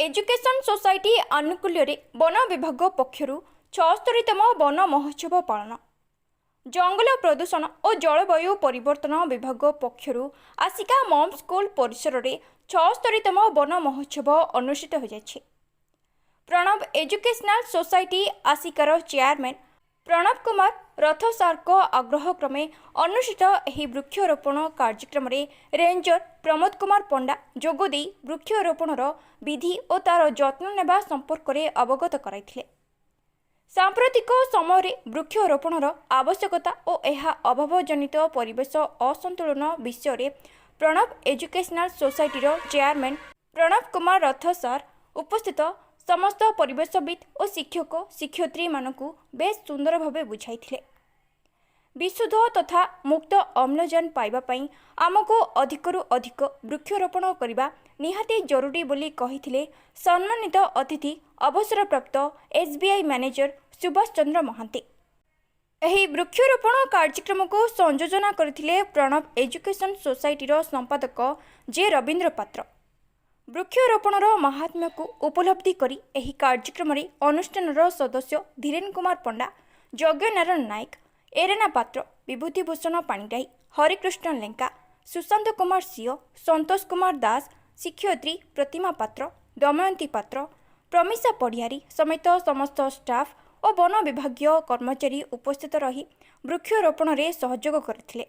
Education society ଆନୁକୂଲ୍ୟରେ ବନ ବିଭାଗ ପକ୍ଷରୁ 76ତମ ବନ ମହୋତ୍ସବ ପାଳନ। ଜଙ୍ଗଲ ପ୍ରଦୂଷଣ ଓ ଜଳବାୟୁ ପରିବର୍ତ୍ତନ ବିଭାଗ ପକ୍ଷରୁ ଆସିକା ମମ୍ ସ୍କୁଲ ପରିସରରେ 76ତମ ବନ ମହୋତ୍ସବ ଅନୁଷ୍ଠିତ ହୋଇଯାଇଛି। ପ୍ରଣବ ଏଜୁକେସନାଲ ସୋସାଇଟି ଆସିକାର ଚେୟାରମ୍ୟାନ୍ ପ୍ରଣବ କୁମାର ରଥ ସାର୍ଙ୍କ ଆଗ୍ରହ କ୍ରମେ ଅନୁଷ୍ଠିତ ଏହି ବୃକ୍ଷରୋପଣ କାର୍ଯ୍ୟକ୍ରମରେ ରେଞ୍ଜର ପ୍ରମୋଦ କୁମାର ପଣ୍ଡା ଯୋଗଦେଇ ବୃକ୍ଷରୋପଣର ବିଧି ଓ ତା'ର ଯତ୍ନ ନେବା ସମ୍ପର୍କରେ ଅବଗତ କରାଇଥିଲେ। ସାମ୍ପ୍ରତିକ ସମୟରେ ବୃକ୍ଷରୋପଣର ଆବଶ୍ୟକତା ଓ ଏହା ଅଭାବଜନିତ ପରିବେଶ ଅସନ୍ତୁଳନ ବିଷୟରେ ପ୍ରଣବ ଏଜୁକେସନାଲ ସୋସାଇଟିର ଚେୟାରମ୍ୟାନ୍ ପ୍ରଣବ କୁମାର ରଥ ସାର୍ ଉପସ୍ଥିତ ସମସ୍ତ ପରିବେଶବିତ୍ ଓ ଶିକ୍ଷକ ଶିକ୍ଷୟିତ୍ରୀମାନଙ୍କୁ ବେଶ୍ ସୁନ୍ଦର ଭାବେ ବୁଝାଇଥିଲେ। ବିଶୁଦ୍ଧ ତଥା ମୁକ୍ତ ଅମ୍ଳଜାନ ପାଇବା ପାଇଁ ଆମକୁ ଅଧିକରୁ ଅଧିକ ବୃକ୍ଷରୋପଣ କରିବା ନିହାତି ଜରୁରୀ ବୋଲି କହିଥିଲେ ସମ୍ମାନିତ ଅତିଥି ଅବସରପ୍ରାପ୍ତ ଏସ୍ବିଆଇ ମ୍ୟାନେଜର ସୁଭାଷ ଚନ୍ଦ୍ର ମହାନ୍ତି। ଏହି ବୃକ୍ଷରୋପଣ କାର୍ଯ୍ୟକ୍ରମକୁ ସଂଯୋଜନା କରିଥିଲେ ପ୍ରଣବ ଏଜୁକେସନ୍ ସୋସାଇଟିର ସମ୍ପାଦକ ଜେ ରବୀନ୍ଦ୍ର ପାତ୍ର। ବୃକ୍ଷରୋପଣର ମାହାତ୍ମ୍ୟକୁ ଉପଲବ୍ଧି କରି ଏହି କାର୍ଯ୍ୟକ୍ରମରେ ଅନୁଷ୍ଠାନର ସଦସ୍ୟ ଧୀରେନ କୁମାର ପଣ୍ଡା, ଯଜ୍ଞନାରାୟଣ ନାୟକ, ଏରେନା ପାତ୍ର, ବିଭୂତିଭୂଷଣ ପାଣିଗ୍ରାହୀ, ହରିକୃଷ୍ଣ ଲେଙ୍କା, ସୁଶାନ୍ତ କୁମାର ସିଓ, ସନ୍ତୋଷ କୁମାର ଦାସ, ଶିକ୍ଷୟିତ୍ରୀ ପ୍ରତିମା ପାତ୍ର, ଦମୟନ୍ତୀ ପାତ୍ର, ପ୍ରମିଶା ପଢ଼ିଆରୀ ସମେତ ସମସ୍ତ ଷ୍ଟାଫ୍ ଓ ବନ ବିଭାଗୀୟ କର୍ମଚାରୀ ଉପସ୍ଥିତ ରହି ବୃକ୍ଷରୋପଣରେ ସହଯୋଗ କରିଥିଲେ।